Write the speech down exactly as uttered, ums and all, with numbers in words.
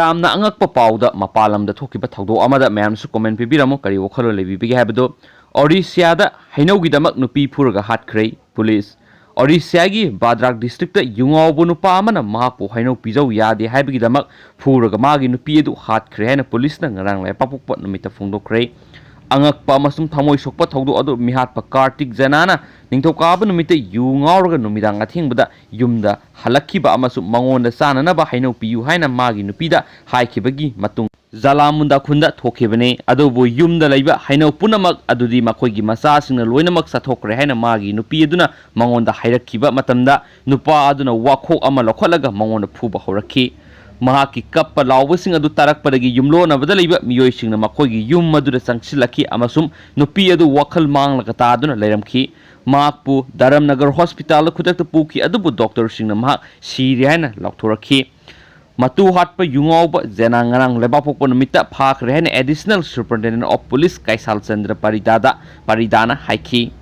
ꯌꯥꯝꯅ ꯑꯉꯛꯄ ꯄꯥꯎꯗ ꯃꯄꯥꯟ ꯂꯝꯗ ꯊꯣꯛꯈꯤꯕ ꯊꯧꯗꯣꯛ ꯑꯃꯗ ꯃꯌꯥꯝꯁꯨ ꯀꯣꯃꯦꯟ ꯄꯤꯕꯤꯔꯝꯃꯨ, ꯀꯔꯤ ꯋꯥꯈꯜꯂꯣꯟ ꯂꯩꯕꯤꯕꯒꯦ ꯍꯥꯏꯕꯗꯨ꯫ ꯑꯣꯔꯤꯁꯤꯌꯥꯗ ꯍꯩꯅꯧꯒꯤꯗꯃꯛ ꯅꯨꯄꯤ ꯐꯨꯔꯒ ꯍꯥꯠꯈ꯭ꯔꯦ ꯄꯨꯂꯤꯁ꯫ ꯑꯣꯔꯤꯁꯤꯌꯥꯒꯤ ꯕꯥꯗ꯭ꯔꯥꯛ ꯗꯤꯁꯇ꯭ꯔꯤꯛꯇ ꯌꯨꯉꯥꯎꯕ ꯅꯨꯄꯥ ꯑꯃꯅ ꯃꯍꯥꯛꯄꯨ ꯍꯩꯅꯧ ꯄꯤꯖꯧ ꯌꯥꯗꯦ ꯍꯥꯏꯕꯒꯤꯗꯃꯛ ꯐꯨꯔꯒ ꯃꯥꯒꯤ ꯅꯨꯄꯤ ꯑꯗꯨ ꯍꯥꯠꯈ꯭ꯔꯦ ꯍꯥꯏꯅ ꯄꯨꯂꯤꯁꯅ ꯉꯔꯥꯡ ꯂꯩꯕꯥꯛꯄꯣꯛꯄ ꯅꯨꯃꯤꯠꯇ ꯐꯣꯡꯗꯣꯛꯈ꯭ꯔꯦ꯫ ꯑꯉꯛꯄ ꯑꯃꯁꯨꯡ ꯊꯃꯣꯏ ꯁꯣꯛꯄ ꯊꯧꯗꯣꯛ ꯑꯗꯨ ꯃꯤꯍꯥꯠꯄ ꯀꯥꯔꯇꯤꯛ ꯖꯦꯅꯥꯅ ꯅꯤꯡꯊꯧꯀꯥꯕ ꯅꯨꯃꯤꯠꯇ ꯌꯨ ꯉꯥꯎꯔꯒ ꯅꯨꯃꯤꯗꯥꯡ ꯑꯊꯦꯡꯕꯗ ꯌꯨꯝꯗ ꯍꯜꯂꯛꯈꯤꯕ ꯑꯃꯁꯨꯡ ꯃꯉꯣꯟꯗ ꯆꯥꯅꯅꯕ ꯍꯩꯅꯧ ꯄꯤꯌꯨ ꯍꯥꯏꯅ ꯃꯥꯒꯤ ꯅꯨꯄꯤꯗ ꯍꯥꯏꯈꯤꯕꯒꯤ ꯃꯇꯨꯡ ꯖꯂꯥꯃꯨꯟꯗꯥ ꯈꯨꯟꯗ ꯊꯣꯛꯈꯤꯕꯅꯤ꯫ ꯑꯗꯨꯕꯨ ꯌꯨꯝꯗ ꯂꯩꯕ ꯍꯩꯅꯧ ꯄꯨꯝꯅꯃꯛ ꯑꯗꯨꯗꯤ ꯃꯈꯣꯏꯒꯤ ꯃꯆꯥꯁꯤꯡꯅ ꯂꯣꯏꯅꯃꯛ ꯆꯥꯊꯣꯛꯈ꯭ꯔꯦ ꯍꯥꯏꯅ ꯃꯥꯒꯤ ꯅꯨꯄꯤ ꯑꯗꯨꯅ ꯃꯉꯣꯟꯗ ꯍꯥꯏꯔꯛꯈꯤꯕ ꯃꯇꯝꯗ, ꯅꯨꯄꯥ ꯑꯗꯨꯅ ꯋꯥꯈꯣꯛ ꯑꯃ ꯂꯧꯈꯠꯂꯒ ꯃꯉꯣꯟꯗ ꯐꯨꯕ ꯍꯧꯔꯛꯈꯤ꯫ ꯃꯍꯥꯛꯀꯤ ꯀꯞꯄ ꯂꯥꯎꯕꯁꯤꯡ ꯑꯗꯨ ꯇꯥꯔꯛꯄꯗꯒꯤ ꯌꯨꯝꯂꯣꯟꯅꯕꯗ ꯂꯩꯕ ꯃꯤꯑꯣꯏꯁꯤꯡꯅ ꯃꯈꯣꯏꯒꯤ ꯌꯨꯝ ꯑꯗꯨꯗ ꯆꯪꯁꯤꯜꯂꯛꯈꯤ ꯑꯃꯁꯨꯡ ꯅꯨꯄꯤ ꯑꯗꯨ ꯋꯥꯈꯜ ꯃꯥꯡꯂꯒ ꯇꯥꯗꯨꯅ ꯂꯩꯔꯝꯈꯤ꯫ ꯃꯍꯥꯛꯄꯨ ꯙꯔꯝꯅꯒꯔ ꯍꯣꯁꯄꯤꯇꯥꯜꯗ ꯈꯨꯗꯛꯇ ꯄꯨꯈꯤ, ꯑꯗꯨꯕꯨ ꯗꯣꯛꯇꯔꯁꯤꯡꯅ ꯃꯍꯥꯛ ꯁꯤꯔꯦ ꯍꯥꯏꯅ ꯂꯥꯎꯊꯣꯔꯛꯈꯤ꯫ ꯃꯇꯨ ꯍꯥꯠꯄ ꯌꯨꯉꯥꯎꯕ ꯖꯦꯅꯥ ꯉꯔꯥꯡ ꯂꯩꯕꯥꯛꯄꯣꯛꯄ ꯅꯨꯃꯤꯠꯇ ꯐꯥꯈ꯭ꯔꯦ ꯍꯥꯏꯅ Additional Superintendent of Police ꯀꯩꯁꯥꯜ Chandra ꯄꯔꯤꯗꯥꯗ, ꯄꯔꯤꯗꯥꯅ ꯍꯥꯏꯈꯤ꯫